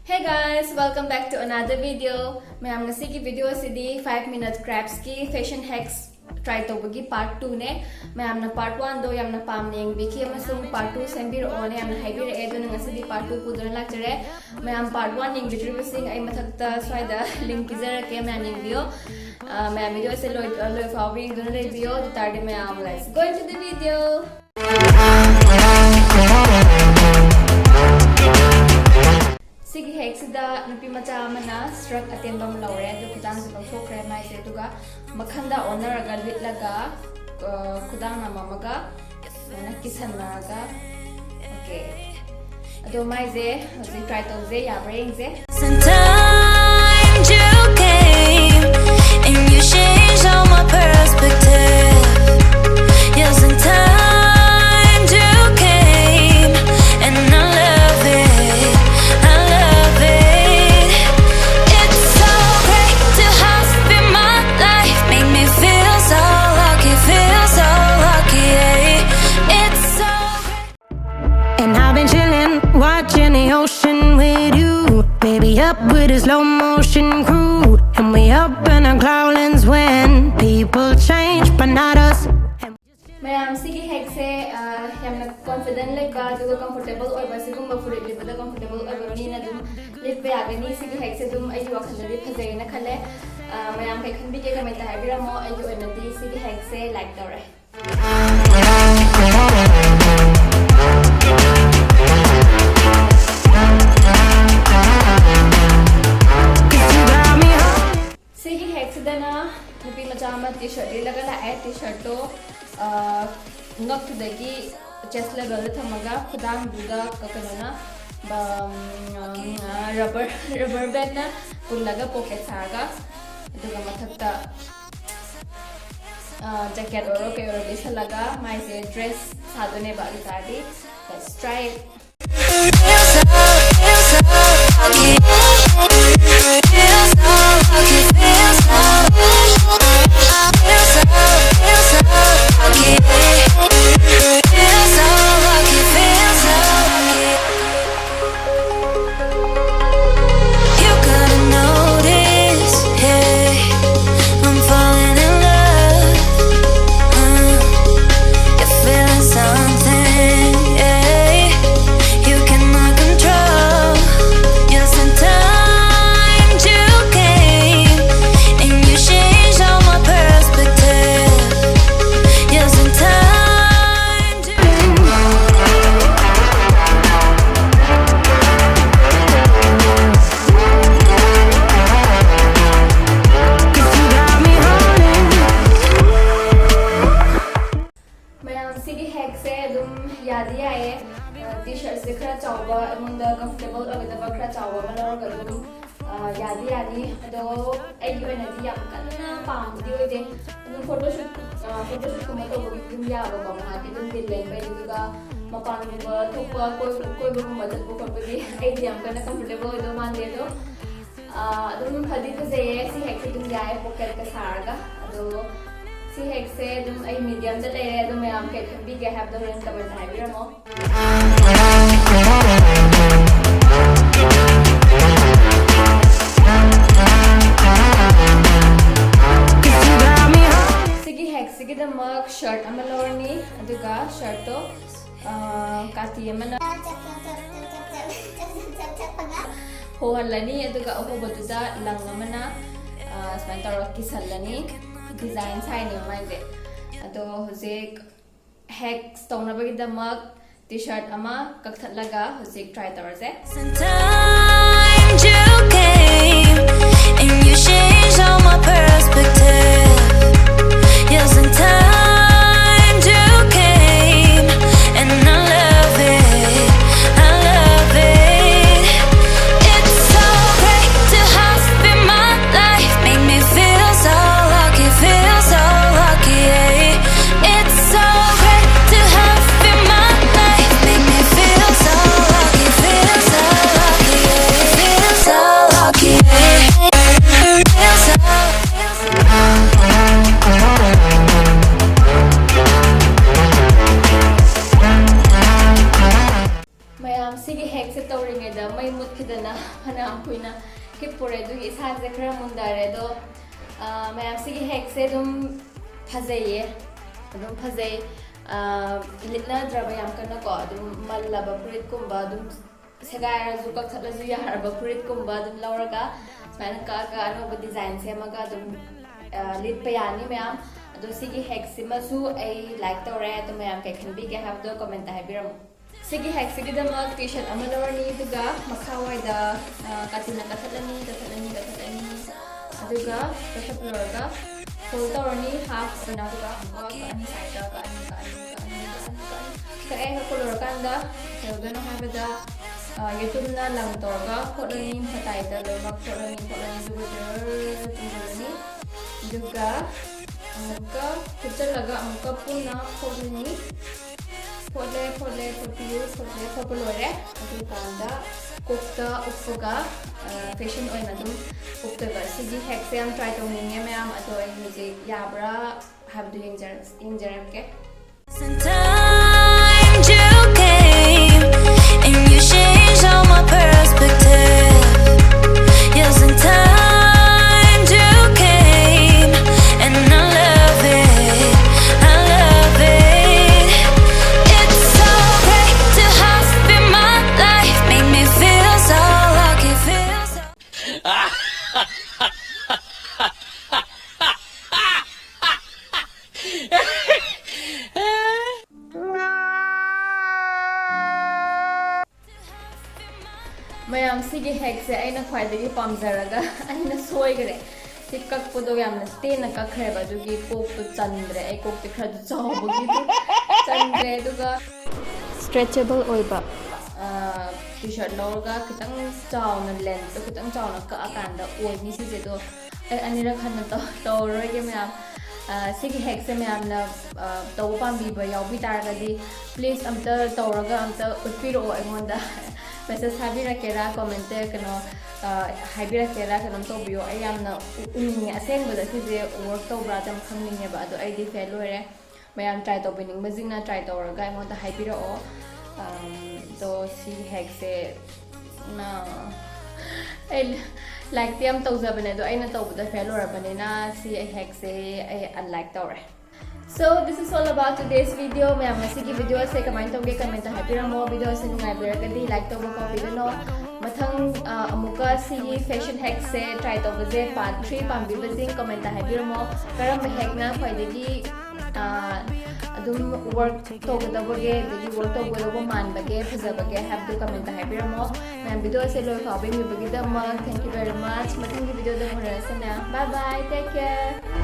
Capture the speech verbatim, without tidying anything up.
Hey guys, welcome back to another video. ꯃꯌꯥꯝ, ꯉꯁꯤꯒꯤ video ꯑꯁꯤꯗꯤ five minute craftsꯀꯤ fashion hacks try ꯇꯧꯕꯒꯤ part twoꯅꯦ꯫ ꯃꯌꯥꯝꯅ part oneꯗꯣ ꯌꯥꯝꯅ ꯄꯥꯝꯅ ꯌꯦꯡꯕꯤꯈꯤ ꯑꯃꯁꯨꯡ part two ꯁꯦꯝꯕꯤꯔꯛꯑꯣꯅ ꯌꯥꯝꯅ ꯍꯥꯏꯕꯤꯔꯛꯑꯦ, ꯑꯗꯨꯅ ꯉꯁꯤꯗꯤ part two ꯄꯨꯗꯨꯅ ꯂꯥꯛꯆꯔꯦ꯫ ꯃꯌꯥꯝ part one ꯌꯦꯡꯕꯤꯗ꯭ꯔꯤꯕꯁꯤꯡ ꯑꯩ ꯃꯊꯛꯇ ꯁ꯭ꯋꯥꯏꯗ link ꯄꯤꯖꯔꯛꯀꯦ, ꯃꯌꯥꯝ ꯌꯦꯡꯕꯤꯌꯣ꯫ ꯑ, ꯃꯌꯥꯝ videoꯁꯦ ꯂꯣꯏ, ꯑ, ꯂꯣꯏ ꯐꯥꯎꯕ ꯌꯦꯡꯗꯨꯅ ꯂꯩꯕꯤꯌꯣ꯫ ꯑꯗꯨ ꯇꯥꯔꯗꯤ ꯃꯌꯥꯝ, let's go into the video. ꯁꯤꯒꯤ hackꯁꯤꯗ ꯅꯨꯄꯤ ꯃꯆꯥ ꯑꯃꯅ ꯁ꯭ꯔꯒ ꯑꯇꯦꯟꯕ ꯑꯃ ꯂꯧꯔꯦ, ꯑꯗꯨ ꯈꯨꯗꯥꯡꯁꯦ ꯂꯧꯊꯣꯛꯈ꯭ꯔꯦ ꯃꯥꯏꯁꯦ, ꯑꯗꯨꯒ ꯃꯈꯟꯗ ꯑꯣꯟꯅꯔꯒ ꯂꯤꯠꯂꯒ, ꯑ, ꯈꯨꯗꯥꯡ ꯑꯃꯝꯃꯒ ꯁꯨꯃꯥꯏꯅ ꯀꯤꯁꯟꯅꯔꯒ, okay꯫ ꯑꯗꯣ ꯃꯥꯏꯁꯦ ꯍꯧꯖꯤꯛ try ꯇꯧꯁꯦ, ꯌꯥꯕ꯭ꯔꯥ ꯌꯦꯡꯁꯦ꯫ Sometimes you came and you changed all my perspective. Yeah, sometimes you came and I love it, I love it. It's so great to have in my life. Make me feel so lucky, feel so lucky. Yeah. It's so great. And I've been chillin', watching the ocean with you. Baby, up with a slow motion crew. And we up in our cloudlands when people change, but not us. ꯃꯌꯥꯝ, ꯁꯤꯒꯤ hackꯁꯦ, ꯑ, ꯌꯥꯝꯅ confident ꯂꯩꯕ ꯑꯗꯨꯒ comfortable ꯑꯣꯏꯕ, ꯁꯤꯒꯨꯝꯕ ꯐꯨꯔꯤꯠ ꯂꯤꯠꯄꯗ comfortable ꯑꯣꯏꯕ ꯃꯤꯅ ꯑꯗꯨꯝ ꯂꯤꯠꯄ ꯌꯥꯒꯅꯤ꯫ ꯁꯤꯒꯤ hackꯁꯦ ꯑꯗꯨꯝ ꯑꯩꯒꯤ ꯋꯥꯈꯜꯗꯗꯤ ꯐꯖꯩꯅ ꯈꯜꯂꯦ꯫ ꯑ, ꯃꯌꯥꯝ ꯀꯩ ꯈꯟꯕꯤꯒꯦ comment ꯍꯥꯏꯕꯤꯔꯝꯃꯣ꯫ ꯑꯩꯒꯤ ꯑꯣꯏꯅꯗꯤ ꯁꯤꯒꯤ hackꯁꯦ like ꯇꯧꯔꯦ꯫ ꯁꯤꯒꯤ hackꯁꯤꯗꯅ ꯅꯨꯄꯤ ꯃꯆꯥ ꯑꯃ T-shirt ꯂꯤꯠꯂꯒ ꯂꯥꯛꯑꯦ꯫ T-shirtꯇꯣ, ꯑ, ꯉꯛꯇꯨꯗꯒꯤ chest levelꯗ ꯊꯝꯃꯒ ꯈꯨꯗꯥꯡꯗꯨꯗ ꯀ-, ꯀꯩꯅꯣꯅ, ꯕ-, ꯎꯝ, ꯑ, rubber, rubber bandꯅ ꯄꯨꯜꯂꯒ pocket ꯁꯥꯔꯒ, ꯑꯗꯨꯒ ꯃꯊꯛꯇ, ꯑ, jacket ꯑꯣꯏꯔꯣ ꯀꯩ ꯑꯣꯏꯔꯣ ꯂꯤꯠꯁꯜꯂꯒ ꯃꯥꯏꯁꯦ dress ꯁꯥꯗꯣꯏꯅꯦꯕ꯫ ꯑꯗꯨ ꯇꯥꯔꯗꯤ let's try it. ꯑꯣꯏꯒꯗꯕ ꯈꯔ ꯆꯥꯎꯕ ꯑꯃ ꯂꯧꯔꯒ ꯑꯗꯨꯝ, ꯑ, ꯌꯥꯗꯤ ꯌꯥꯅꯤ꯫ ꯑꯗꯣ ꯑꯩꯒꯤ ꯑꯣꯏꯅꯗꯤ ꯌꯥꯝ ꯀꯟꯅ ꯄꯥꯝꯕꯗꯤ ꯑꯣꯏꯗꯦ꯫ ꯑꯗꯨꯝ photoshoot, ꯑ, photoshoot ꯀꯨꯝꯕ ꯇꯧꯕꯒꯤ ꯑꯗꯨꯝ ꯌꯥꯕꯀꯣ, ꯉꯥꯏꯍꯥꯛꯀꯤ ꯑꯗꯨꯝ ꯗꯤꯜ ꯂꯦꯟꯕꯩ꯫ ꯑꯗꯨꯒ ꯃꯄꯥꯟꯒꯨꯝꯕ ꯊꯣꯛꯄ, ꯀꯣꯏ-, ꯀꯣꯏꯕꯒꯨꯝꯕ ꯆꯠꯄ ꯈꯣꯠꯄꯗꯤ ꯑꯩꯗꯤ ꯌꯥꯝ ꯀꯟꯅ comfortable ꯑꯣꯏꯗꯧ ꯃꯥꯟꯗꯦ꯫ ꯑꯗꯣ, ꯑ, ꯑꯗꯨꯝ ꯐꯗꯤ ꯐꯖꯩꯌꯦ꯫ ꯁꯤ ꯍꯦꯛꯁꯦ ꯑꯗꯨꯝ ꯌꯥꯏ, pocketꯀ ꯁꯥꯔꯒ꯫ ꯑꯗꯣ ꯁꯤ ꯍꯦꯛꯁꯦ ꯑꯗꯨꯝ ꯑꯩ mediumꯗ ꯂꯩꯔꯦ꯫ ꯑꯗꯣ ꯃꯌꯥꯝ ꯀꯩ ꯈꯟꯕꯤꯒꯦ ꯍꯥꯏꯕꯗꯣ ꯍꯣꯔꯦꯟ commentꯇ ꯍꯥꯏꯕꯤꯔꯝꯃꯣ꯫ ꯁꯤꯒꯤ ꯍꯦꯛꯁꯤꯒꯤꯗꯃꯛ shirt ꯑꯃ ꯂꯧꯔꯅꯤ, ꯑꯗꯨꯒ shirtꯇꯣ, ꯑ, ꯀꯥꯇꯤ ꯑꯃꯅ ꯍꯣꯍꯜꯂꯅꯤ, ꯑꯗꯨꯒ ꯑꯍꯣꯕꯗꯨꯗ ꯂꯪ ꯑꯃꯅ, ꯑ, ꯁꯨꯃꯥꯏꯅ ꯇꯧꯔꯒ ꯀꯤꯁꯜꯂꯅꯤ꯫ Design ꯁꯥꯏꯅꯦꯕ ꯃꯥꯏꯁꯦ꯫ ꯑꯗꯣ ꯍꯧꯖꯤꯛ ꯍꯦꯛꯁ ꯇꯧꯅꯕꯒꯤꯗꯃꯛ T-shirt ꯑꯃ ꯀꯛꯊꯠꯂꯒ ꯍꯧꯖꯤꯛ try ꯇꯧꯔꯁꯦ꯫ Sometimes you came and you changed all my perspective. Yeah, sometimes you came and I love it, I love it. It's so great to have in my life, make me feel so lucky, feel so lucky, yeah. It's so great to have in my life, make me feel so lucky, feel so lucky, yeah. Feel so lucky, yeah. Feel so, feel so. ꯃꯌꯥꯝ, ꯁꯤꯒꯤ ꯍꯦꯛꯁꯦ ꯇꯧꯔꯤꯉꯩꯗ ꯃꯩ ꯃꯨꯠꯈꯤꯗꯅ ꯐꯅꯌꯥꯝ ꯀꯨꯏꯅ ꯍꯤꯞꯄꯨꯔꯦ, ꯑꯗꯨꯒꯤ ꯏꯁꯥꯁꯦ ꯈꯔ ꯃꯨꯟꯊꯔꯦ꯫ ꯑꯗꯣ, ꯑ, ꯃꯌꯥꯝ, ꯁꯤꯒꯤ ꯍꯦꯛꯁꯦ ꯑꯗꯨꯝ ꯐꯖꯩꯌꯦ, ꯑꯗꯨꯝ ꯐꯖꯩ꯫ ꯑ, ꯂꯤꯠꯅꯗ꯭ꯔꯕ ꯌꯥꯝ ꯀꯟꯅꯀꯣ, ꯑꯗꯨꯝ ꯃꯜꯂꯕ ꯐꯨꯔꯤꯠꯀꯨꯝꯕ, ꯑꯗꯨꯝ ꯁꯦꯒꯥꯏꯔꯁꯨ ꯀꯛꯊꯠꯂꯁꯨ ꯌꯥꯔꯕ ꯐꯨꯔꯤꯠꯀꯨꯝꯕ ꯑꯗꯨꯝ ꯂꯧꯔꯒ ꯁꯨꯃꯥꯏꯅ ꯀꯛꯑꯒ ꯑꯅꯧꯕ design ꯁꯦꯝꯃꯒ ꯑꯗꯨꯝ, ꯑ, ꯂꯤꯠꯄ ꯌꯥꯅꯤ ꯃꯌꯥꯝ꯫ ꯑꯗꯣ ꯁꯤꯒꯤ ꯍꯦꯛꯁꯤꯃꯁꯨ ꯑꯩ like ꯇꯧꯔꯦ, ꯑꯗꯣ ꯃꯌꯥꯝ ꯀꯩ ꯈꯟꯕꯤꯒꯦ ꯍꯥꯏꯕꯗꯣ commentꯇ ꯍꯥꯏꯕꯤꯔꯝꯃꯨ꯫ ꯁꯤꯒꯤ ꯍꯦꯛꯁꯤꯒꯤꯗꯃꯛ T-shirt ꯑꯃ ꯂꯧꯔꯅꯤ, ꯑꯗꯨꯒ ꯃꯈꯥꯋꯥꯏꯗ, ꯑ, ꯀꯥꯇꯤꯅ ꯀꯛꯊꯠꯂꯅꯤ, ꯀꯛꯊꯠꯂꯅꯤ, ꯀꯛꯊꯠꯂꯅꯤ, ꯑꯗꯨꯒ ꯀꯛꯊꯠꯄ ꯂꯣꯏꯔꯒ fold ꯇꯧꯔꯅꯤ, half ꯑꯣꯏꯅ, ꯑꯗꯨꯒ ꯑꯃꯨꯛꯀ ꯀꯛꯑꯅꯤ, sideꯇ ꯀꯛꯑꯅꯤ, ꯀꯛꯑꯅꯤ, ꯀꯛꯑꯅꯤ, ꯀꯛꯑꯅꯤ, ꯀꯛꯑꯅꯤ꯫ ꯀꯛꯑꯦ, ꯀꯛꯄ ꯂꯣꯏꯔꯀꯥꯟꯗ ꯀꯩꯗꯧꯗꯣꯏꯅꯣ ꯍꯥꯏꯕꯗ, ꯌꯦꯇꯨꯝꯅ ꯂꯪ ꯇꯧꯔꯒ ꯈꯣꯠꯂꯅꯤ, ꯃꯇꯥꯏꯗ ꯂꯣꯏꯅꯃꯛ ꯈꯣꯠꯂꯅꯤ, ꯈꯣꯠꯂꯅꯤ, ꯑꯗꯨꯒ ꯖꯔ ꯇꯨꯝꯍꯜꯂꯅꯤ꯫ ꯑꯗꯨꯒ ꯑꯃꯨꯛꯀ ꯊꯨꯞꯆꯜꯂꯒ ꯑꯃꯨꯛꯀ ꯄꯨꯟꯅ ꯈꯣꯠꯂꯅꯤ꯫ ꯈꯣꯠꯂꯦ, ꯈꯣꯠꯂꯦ, ꯈꯣꯠꯄꯤꯌꯨ, ꯈꯣꯠꯂꯦ, ꯈꯣꯠꯄ ꯂꯣꯏꯔꯦ꯫ ꯑꯗꯨꯀꯥꯟꯗ ꯀꯣꯛꯇ ꯎꯞꯄꯒ, ꯐꯦꯁꯟ ꯑꯣꯏꯅ ꯑꯗꯨꯝ ꯎꯞꯇꯣꯏꯕ꯫ ꯁꯤꯒꯤ ꯍꯦꯛꯁꯦ ꯌꯥꯝ ꯇ꯭ꯔꯥꯏ ꯇꯧꯅꯤꯡꯉꯦ ꯃꯌꯥꯝ, ꯑꯗꯣ ꯑꯩ ꯍꯧꯖꯤꯛ ꯌꯥꯕ꯭ꯔꯥ ꯍꯥꯏꯕꯗꯨ ꯌꯦꯡꯖꯔ-, ꯌꯦꯡꯖꯔꯛꯀꯦ꯫ Sometimes you came and you changed all my perspective. Yeah, sometimes you came and I love it, I love it. It's so great to have in my life, make me feel so lucky, feel so ꯃꯌꯥꯝ, ꯁꯤꯒꯤ ꯍꯦꯛꯁꯦ ꯑꯩꯅ ꯈ꯭ꯋꯥꯏꯗꯒꯤ ꯄꯥꯝꯖꯔꯒ ꯑꯩꯅ ꯁꯣꯏꯈ꯭ꯔꯦ꯫ ꯁꯤ ꯀꯛꯄꯗꯣ ꯌꯥꯝꯅ ꯇꯦꯟꯅ ꯀꯛꯈ꯭ꯔꯦꯕ, ꯑꯗꯨꯒꯤ ꯀꯣꯛꯇꯣ ꯆꯟꯗ꯭ꯔꯦ꯫ ꯑꯩ ꯀꯣꯛꯇꯤ ꯈꯔꯁꯨ ꯆꯥꯎꯕꯒꯤ ꯆꯟꯗ꯭ꯔꯦ꯫ ꯑꯗꯨꯒ ꯁ꯭ꯇ꯭ꯔꯦꯆꯦꯕꯜ ꯑꯣꯏꯕ ꯇꯤ ꯁꯥꯔꯠ ꯂꯧꯔꯒ ꯈꯤꯇꯪ ꯆꯥꯎꯅ, ꯂꯦꯟꯠꯇꯣ ꯈꯤꯇꯪ ꯆꯥꯎꯅ ꯀꯛꯑꯀꯥꯟꯗ ꯑꯣꯏꯅꯤ ꯁꯤꯁꯦ꯫ ꯑꯗꯣ ꯑꯩ ꯑꯅꯤꯔꯛ ꯍꯟꯅ ꯇꯧ-, ꯇꯧꯔꯔꯣꯏꯒꯦ ꯃꯌꯥꯝ꯫ ꯁꯤꯒꯤ ꯍꯦꯛꯁꯦ ꯃꯌꯥꯝꯅ ꯇꯧꯕ ꯄꯥꯝꯕꯤꯕ ꯌꯥꯎꯕꯤ ꯇꯥꯔꯒꯗꯤ, ꯄ꯭ꯂꯤꯁ ꯑꯝꯇ ꯇꯧꯔꯒ ꯑꯝꯇ ꯎꯠꯄꯤꯔꯛꯑꯣ ꯑꯩꯉꯣꯟꯗ꯫ ꯃꯦꯁꯦꯖ ꯊꯥꯕꯤꯔꯛꯀꯦꯔꯥ, ꯀꯣꯃꯦꯟꯇ ꯀꯩꯅꯣ ꯍꯥꯏꯕꯤꯔꯛꯀꯦꯔꯥ, ꯀꯩꯅꯣꯝ ꯇꯧꯕꯤꯌꯣ꯫ ꯑꯩ ꯌꯥꯝꯅ ꯎ-, ꯎꯅꯤꯡꯉꯦ ꯑꯁꯦꯡꯕꯗ, ꯁꯤꯁꯦ ꯋꯔꯛ ꯇꯧꯕ꯭ꯔꯥ ꯑꯗꯨꯝ ꯈꯪꯅꯤꯡꯉꯦꯕ꯫ ꯑꯗꯣ ꯑꯩꯗꯤ ꯐꯦꯜ ꯑꯣꯏꯔꯦ꯫ ꯃꯌꯥꯝ ꯇ꯭ꯔꯥꯏ ꯇꯧꯕꯤꯅꯤꯡꯕꯁꯤꯡꯅ ꯇ꯭ꯔꯥꯏ ꯇꯧꯔꯒ ꯑꯩꯉꯣꯟꯗ ꯍꯥꯏꯕꯤꯔꯛꯑꯣ꯫ ꯑꯗꯣ ꯁꯤ ꯍꯦꯛꯁꯦ ꯅ-, ꯑꯩ ꯂꯥꯏꯛꯇꯤ ꯌꯥꯝ ꯇꯧꯖꯕꯅꯦ, ꯑꯗꯣ ꯑꯩꯅ ꯇꯧꯕꯗ ꯐꯦꯜ ꯑꯣꯏꯔꯕꯅꯤꯅ ꯁꯤ ꯑꯩ ꯍꯦꯛꯁꯦ ꯑꯩ ꯑꯟꯂꯥꯏꯛ ꯇꯧꯔꯦ꯫ So, this is all about today's video. ꯃꯌꯥꯝ, ꯉꯁꯤꯒꯤ ꯚꯤꯗꯤꯑꯣ ꯑꯁꯦ ꯀꯃꯥꯏꯅ ꯇꯧꯒꯦ? ꯀꯃꯦꯟꯇ ꯍꯥꯏꯕꯤꯔꯝꯃꯣ꯫ ꯚꯤꯗꯤꯑꯣ ꯑꯁꯤ ꯅꯨꯡꯉꯥꯏꯕꯤꯔꯒꯗꯤ ꯂꯥꯏꯛ ꯇꯧꯕ ꯀꯥꯎꯕꯤꯒꯅꯣ꯫ ꯃꯊꯪ, ꯑ, ꯑꯃꯨꯛꯀ ꯁꯤꯒꯤ ꯐꯦꯁꯟ ꯍꯦꯛꯁꯦ ꯇ꯭ꯔꯥꯏ ꯇꯧꯕꯁꯦ ꯄꯥꯔꯠ ꯊ꯭ꯔꯤ ꯄꯥꯝꯕꯤꯕꯁꯤꯡ ꯀꯃꯦꯟꯇ ꯍꯥꯏꯕꯤꯔꯝꯃꯣ꯫ ꯀꯔꯝꯕ ꯍꯦꯛꯅ ꯈ꯭ꯋꯥꯏꯗꯒꯤ, ꯑ, ꯑꯗꯨꯝ ꯋꯔꯛ ꯇꯧꯒꯗꯕꯒꯦ, ꯑꯗꯒꯤ ꯋꯔꯛ ꯇꯧꯒꯗꯧꯕ ꯃꯥꯟꯕꯒꯦ, ꯐꯖꯕꯒꯦ ꯍꯥꯏꯕꯗꯨ ꯀꯃꯦꯟꯇ ꯍꯥꯏꯕꯤꯔꯝꯃꯣ꯫ ꯃꯌꯥꯝ, ꯚꯤꯗꯤꯑꯣ ꯑꯁꯦ ꯂꯣꯏ ꯐꯥꯎꯕ ꯌꯦꯡꯕꯤꯕꯒꯤꯗꯃꯛ thank you very much. ꯃꯊꯪꯒꯤ ꯚꯤꯗꯤꯑꯣꯗ ꯎꯅꯔꯁꯤꯅꯦ꯫ Bye bye, take care.